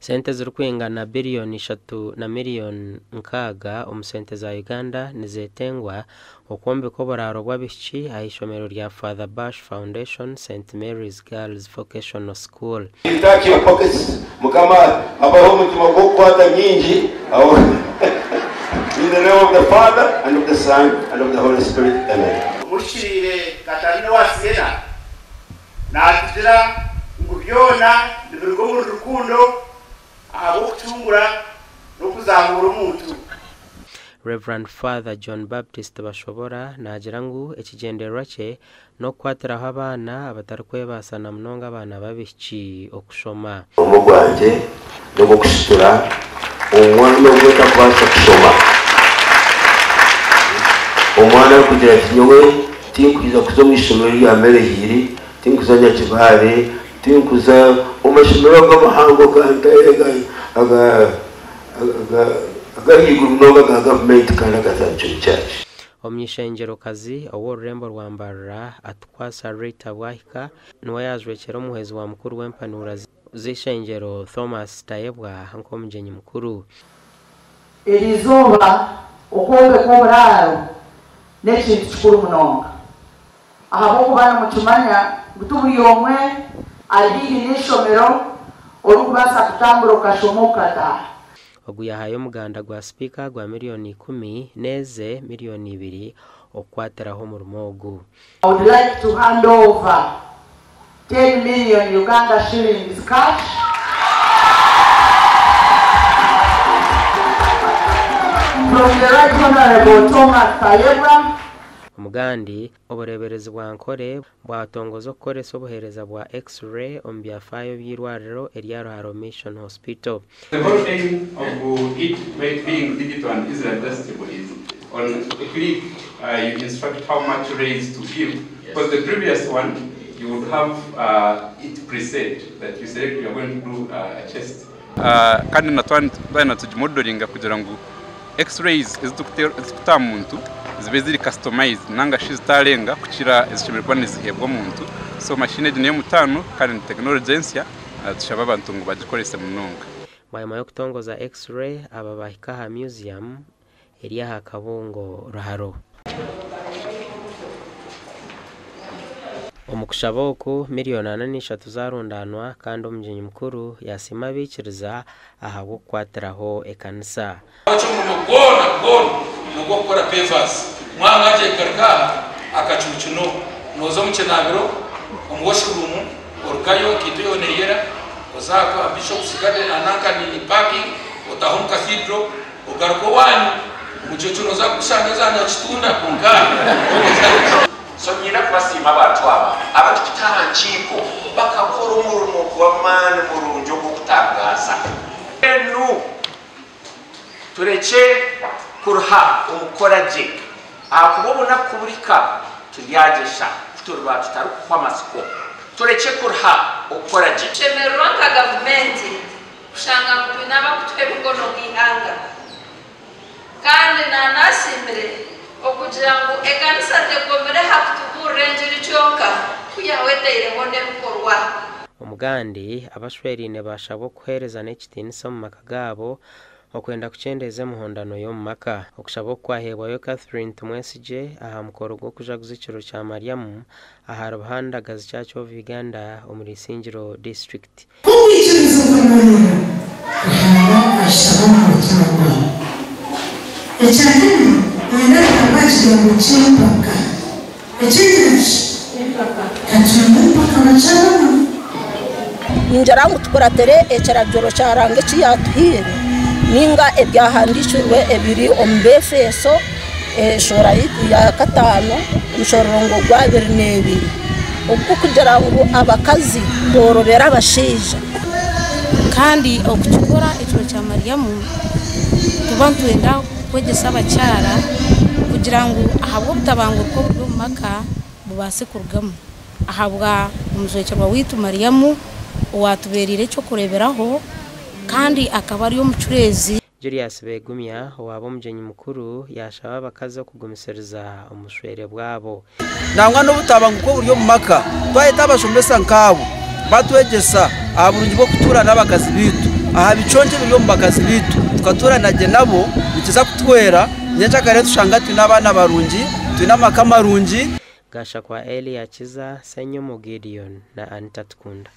Sente zirikwingana biriyoni ishatu na miriyoni nkaaga omu sente za Uganda nizetengwa okwombeka oburaaro bw'abaishiki aha ishomero rya Father Bash Foundation Saint Mary's Girls Vocational School. Touch your pockets Mukama abahe omutima gw'okukwata nyingi In the name of the Father and of the Son and of the Holy Spirit Amen. Omuhikiriire Katarina owa Siena naatugira ngu byona nibiruga omuri rukundo ahabw'okucungura n'okuzamuura omuntu. Rev. Father John Baptist Bashobora naagira ngu ekigyendererwa kye n'okukwatiraho abaana abatarikwebaasa na munonga abaana b'abaishiki okushoma. Omurimo gwangye n'ogw'okushitura omwana ogu otarikubaasa kushoma. Omwana arikugira ati nyowe tinkwija kuza omu ishomero rya Maryhill, tinkuza Nyakibale, tinkuza omu mashomero ago amahango ag'ahaiguru munonga aga gavumenti kandi agatandikire omu church. Omuny'eishengyerokazi ow'orurembo rwa Mbarara, Atukwasa Rita Bwahika, niwe yaajwekyera omuhwezi wa mukuru w'empanuura z'eishengyero Thomas Tayebwa nk'omugyenyi mukuru. Eri izooba okwombeka oburaaro n'ekintu kikuru munonga ahabw'okuba nimukimanya ngu ti buri omwe ari haihi n'eishomero orikubaasa kutambura okashoma okataaha. Ogu yaahayo omuganda gwa sipiika gwa miriyoni ikumi n'eze miriyoni ibiri okukwatiraho omurimo ogu. I would like to hand over 10 million Uganda shillings cash from the Right Honourable Thomas Tayebwa. Omugandi, obureeberezi bwa Ankole bwatongoza okukoresa obuheereza bwa X-ray omu byafaayo by'eirwariro erya Ruharo Mission Hospital. The whole aim of it being digital and easily adjustable is on a click you instruct how much raise to give because the previous one you would have it preset that you select you are going to do a chest Kandi na twaba natugimodoringa kugira ngu X-rays ezi turikuta aha muntu zibe ziri customized nanga shi zitarenga kukira ezishemereire kuba niziheebwa omuntu. So machine egi n'ey'omutaano kandi ni tekinologye ensya, nitushaba abantu ngu bagikorese munonga. Bwanyima y'okutongoza X-ray, aba baahika aha museum eri aha kabungo Ruharo. Omu kushaba oku, miriyoni ana n'ishatu zaarundaanwa kandi omugyenyi mukuru yaasiima abaikiriza ahabw'okukwatiraho ekanisa. Ahabw'enki omurimo gwona gwona n'ogw'okukora pavers? Mwaba mwagiire kugaruka aha akacuucu no nooza omu kinaabiro, omu washroom, orugayo enkaito yaawe neeyera, oza aha Bishop's Garden aha nanka ni parking, otaaha omu Cathedral, ogaruka owaanyu, omucuucu nooza kugushanga za Nyakitunda kwonka So nyine kubasiima abantu aba abarikuta aha nkiiko bakakora omurimo gw'amaani murungi ogw'okutangaaza. Mbwenu turekye kuruha omu kukora gye, ahakuba obunaku ku burihika turyagyesha, ku turiba tutarikuhwa matsiko. Turekye kuruha okukora gye. Tushemererwa nka gavumenti kushanga ngu twine abakutuha emikono nk'eihanga. Kandi naanasiimire okugira ngu ekanisa tegomire aha kutubuurira engiri kyonka, kwihaho etaireho n'ebikorwa. Omugandi, abashweraine baashabwa okuheerezana ekitiinisa omu maka gaabo okwenda kukyendeeza emihondano y'omu maka. Okushaba oku kwaheebwayo Catherine Tumwesigye aha mukoro gw'okujaguza ekiro kya Mariamu ahari Buhandagazi Church of Uganda omuri Isingiro District. Ku okwikiriza okamarira, Ruhanga akitaba aha mutima gwawe. Ekya kana, nayenda kugambo aha kigambo ky'empaka. Ekindi naki? Ka turambe empaka bakyara mwe. Ningira ngu tukuratire ekiragiro kya Ruhanga eki yaatuhaire, nainga ebyahandiikirwe ebiri omu Beefeso eshuura ya kataano omushororongo gw'abiri n'ebiri. Ogurikugira ngu abakazi boorobere abashaija. Kandi okukikora ekiro kya Mariamu nituba nitwenda kwegyesa abakyara kugira ngu ahabw'obutabanguko oburi omu maka bubaase kurugamu ahabwa omujwekyerwa waitu Mariamu owaatubeereire eky'okureeberaho kandi akaba ari omucureezi. Julius Begumya owaaba omugyenyi mukuru yaashaba abakazi okugumisiriza omu bushwere bwabo. Nangwa n'obutabanguko oburi omu maka, twayeta abashomesa nk'abo batwegyesa aha burungi bw'okutuura n'abakazi baitu. aha biconco ebiri omu bakazi baitu tukatuurana gye nabo nikiza kutuhwera nyekyakare tushanga twine abaana barungi twine amaka marungi. Gashakwa Eli Akiza, Ssenyomo Gideon na Anita Tukunda.